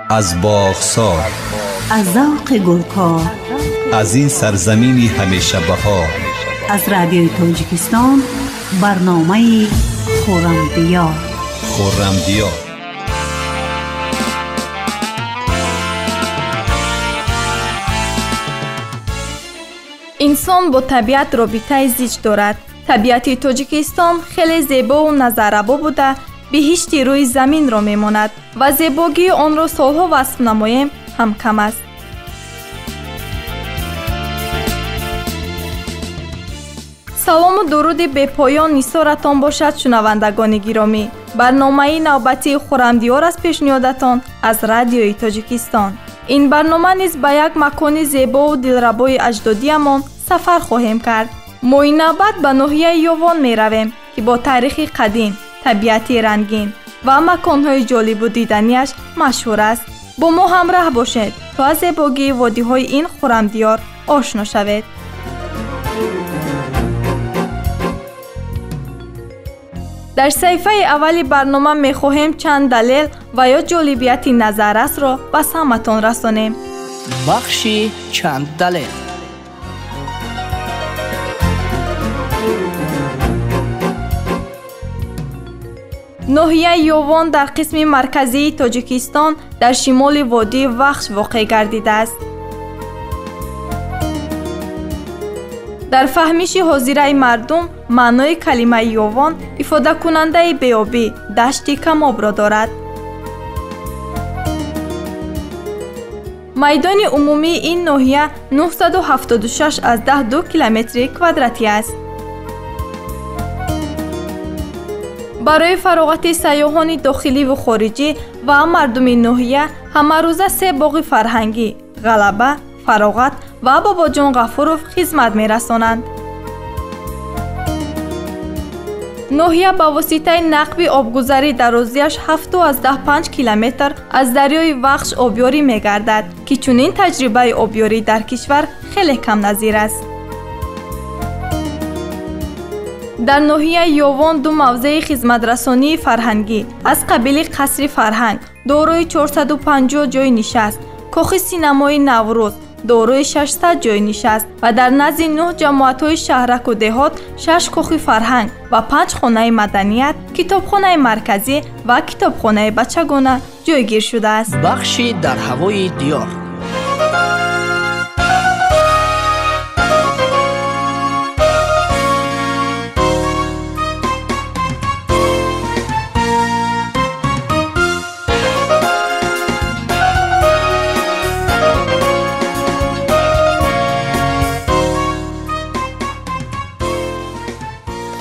Аз боғсор, аз завқи гулкор, аз ин сарзамини ҳамеша баҳор, аз радиои Тоҷикистон барномаи Хуррамдиёр. Хуррамдиёр. Инсон бо табиат робитаи зич дорад. Табиати Тоҷикистон хеле зебову назаррабо буда, биҳишти рӯи заминро мемонад ва зебогии онро солҳо васф намоем ҳам кам аст. Салому дуруди бепоён нисоратон бошад, шунавандагони гиромӣ. Барномаи навбатии Хуррамдиёр аз пешниҳодатон аз радиои Тоҷикистон. Ин барнома низ ба як макони зебову дилрабои аҷдодиамон сафар хоҳем кард. Мо ин навбат ба ноҳияи Ёвон меравем, ки бо таърихи қадим, табиати рангин ва маконҳои ҷолибу диданиаш машҳур аст. Бо мо ҳамраҳ бошед, то аз зебогии водиҳои ин Хуррамдиёр ошно шавед. Дар саҳифаи аввали барнома мехоҳем чанд далел ва ё ҷолибияти назаррасро ба самъатон расонем. Бахши чанд далел. Ноҳияи Ёвон дар қисми марказии Тоҷикистон дар шимоли водии Вахш воқеъ гардидааст. Дар фаҳмиши ҳозираи мардум маънои калимаи Ёвон ифодакунандаи беобӣ, дашти камобро дорад. Майдони умумии ин ноҳия 976,2 километри квадратӣ аст. Барои фароғати сайёҳони дохиливу хориҷӣ ва мардуми ноҳия ҳамарӯза се боғи фарҳангӣ Ғалаба, Фароғат ва Бобоҷон Ғафуров хизмат мерасонанд. Ноҳия ба воситаи нақби обгузарӣ дарозиаш 7,5 километр аз дарёи Вахш обёрӣ мегардад, ки чунин таҷрибаи обёрӣ дар кишвар хеле камназир аст. Дар ноҳияи Ёвон ду мавзеи хизматрасонии фарҳангӣ аз қабили қасри фарҳанг дорои 450 ҷойи нишаст, кохи синамои Наврӯз дорои 600 ҷойи нишаст ва дар назди 9 ҷамоатҳои шаҳраку деҳот 6 кохи фарҳанг ва 5 хонаи маданият, китобхонаи марказӣ ва китобхонаи бачагона ҷойгир шудааст. Бахши дар ҳавои диёр.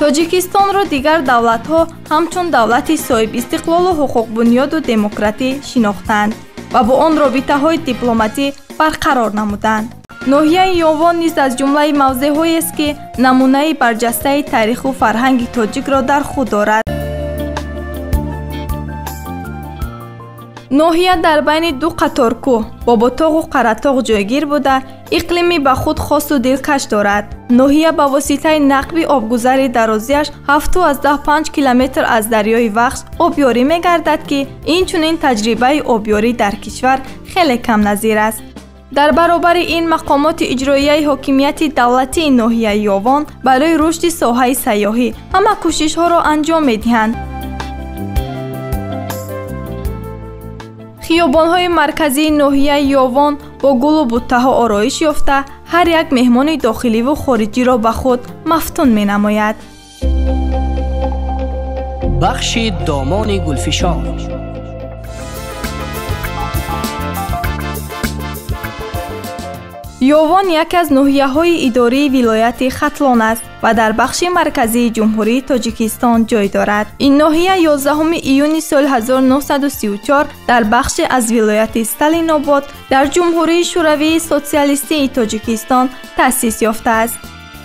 Тоҷикистонро дигар давлатҳо ҳамчун давлати соҳибистиқлолу ҳуқуқбунёду демократӣ шинохтанд ва бо он робитаҳои дипломатӣ барқарор намуданд. Ноҳияи Ёвон низ аз ҷумлаи мавзеъҳоест, ки намунаи барҷастаи таъриху фарҳанги тоҷикро дар худ дорад. Ноҳия дар байни ду қатор кӯҳ Боботоғу Қаратоғ ҷойгир буда, иқлими ба худ хосу дилкаш дорад. Ноҳия ба воситаи нақби обгузари дарозиаш 7,5 километр аз дарёи Вахш обёрӣ мегардад, ки инчунин таҷрибаи обёрӣ дар кишвар хеле камназир аст. Дар баробари ин мақомоти иҷроияи ҳокимияти давлатии ноҳияи Ёвон барои рушди соҳаи сайёҳӣ ҳама кӯшишҳоро анҷом медиҳанд. Хиёбонҳои марказии ноҳияи Ёвон бо гулу буттаҳо ороиш ёфта, ҳар як меҳмони дохиливу хориҷиро ба худ мафтун менамояд. Бахши домони гулфишон. Ёвон яке аз ноҳияҳои идории вилояти Хатлон аст ва дар бахши марказии Ҷумҳурии Тоҷикистон ҷой дорад. Ин ноҳия 11 июни соли 1934 дар бахши аз вилояти Сталинобод дар Ҷумҳурии Шӯравии Социалистии Тоҷикистон таъсис ёфтааст.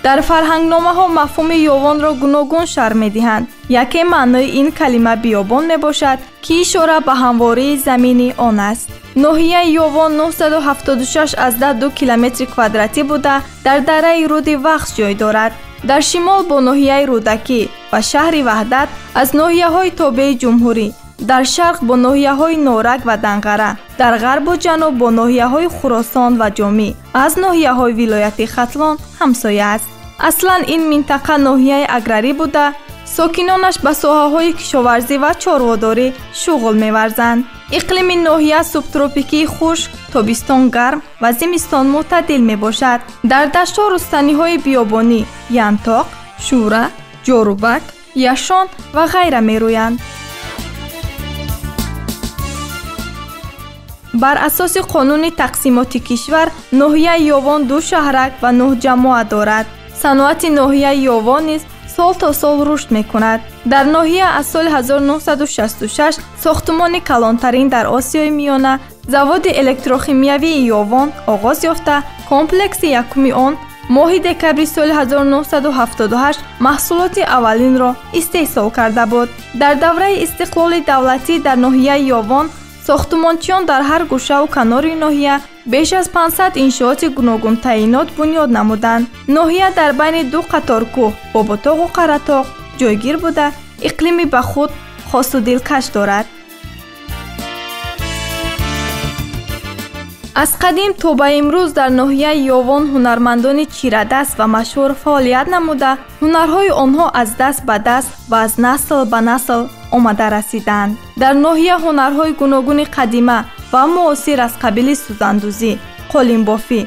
Дар фарҳангномаҳо мафҳуми Ёвонро гуногун шарҳ медиҳанд. Яке маънои ин калима биёбон мебошад, ки ишора ба ҳамвории замини он аст. Ноҳияи Ёвон 976,2 километри квадратӣ буда, дар дараи руди Вахш ҷой дорад. Дар шимол бо ноҳияи Рӯдакӣ ва шаҳри Ваҳдат аз ноҳияҳои тобеи ҷумҳурӣ, Дар шарқ бо ноҳияҳои Норак ва Данғара, дар ғарбу ҷануб бо ноҳияҳои Хуросон ва Ҷомӣ, аз ноҳияҳои вилояти Хатлон ҳамсоя аст. Аслан ин минтақа ноҳияи аграрӣ буда, сокинонаш ба соҳаҳои кишоварзӣ ва чорводорӣ шуғл меварзанд. Иқлими ноҳия субтропикии хушк, тобистон гарм ва зимистон мӯътадил мебошад. Дар даштҳо рустаниҳои биёбонӣ янтоқ, шӯра, ҷорубак, яшон ва ғайра мерӯянд. Бар асоси қонуни тақсимоти кишвар, ноҳияи Ёвон 2 шаҳрак ва 9 ҷамоа дорад. Саноати ноҳияи Ёвон низ сол то сол рушд мекунад. Дар ноҳия аз соли 1966 сохтумони калонтарин дар Осиёи Миёна заводи электрохимиявии Ёвон оғоз ёфта, комплекси якуми он моҳи декабри соли 1978 маҳсулоти аввалинро истеҳсол карда буд. Дар давраи истиқлоли давлатӣ дар ноҳияи Ёвон сохтумончиён дар ҳар гӯшаву канори ноҳия беш аз 500 иншооти гуногунтаъинот бунёд намуданд. Ноҳия дар байни 2 қатор кӯҳ Боботоғу Қаратоғ ҷойгир буда, иқлими ба худ хосу дилкаш дорад. Аз қадим то ба имрӯз дар ноҳияи Ёвон ҳунармандони чирадаст ва машҳур фаъолият намуда, ҳунарҳои онҳо аз даст ба даст ва аз насл ба насл омада расиданд. Дар ноҳия ҳунарҳои гуногуни қадима ва муосир аз қабили сӯзандӯзӣ, қолинбофӣ,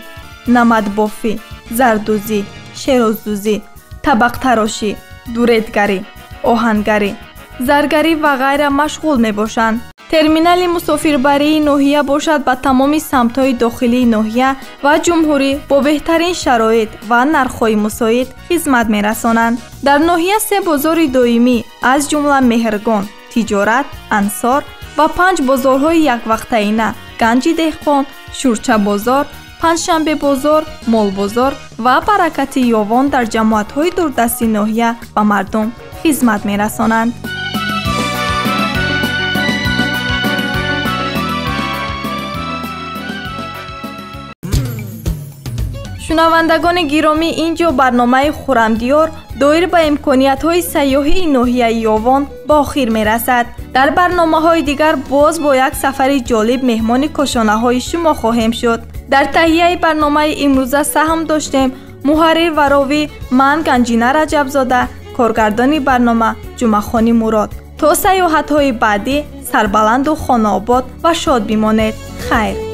намадбофӣ, зардӯзӣ, шероздӯзӣ, табақтарошӣ, дуредгарӣ, оҳангарӣ, заргарӣ ва ғайра машғул мебошанд. Терминали мусофирбарии ноҳия бошад ба тамоми самтҳои дохилии ноҳия ва ҷумҳурӣ бо беҳтарин шароит ва нархҳои мусоид хизмат мерасонанд. Дар ноҳия 3 бозори доимӣ, аз ҷумла Меҳргон, Тиҷорат, Ансор ва 5 бозорҳои яквақтаина Ганҷи деҳқон, Шӯрчабозор, Панҷшанбебозор, Молбозор ва Баракати Ёвон дар ҷамоатҳои дурдасти ноҳия ба мардум хизмат мерасонанд. Шунавандагони гиромӣ, ин ҷо барномаи Хуррамдиёр доир ба имкониятҳои сайёҳии ноҳияи Ёвон ба охир мерасад. Дар барномаҳои дигар боз бо як сафари ҷолиб меҳмони кошонаҳои шумо хоҳем шуд. Дар таҳияи барномаи имрӯза саҳм доштем муҳаррир ва ровӣ ман Ганҷина Раҷабзода, коргардони барнома Ҷумъахони Мурод. То сайёҳатҳои баъдӣ сарбаланду хонаобод ва шод бимонед. Хайр.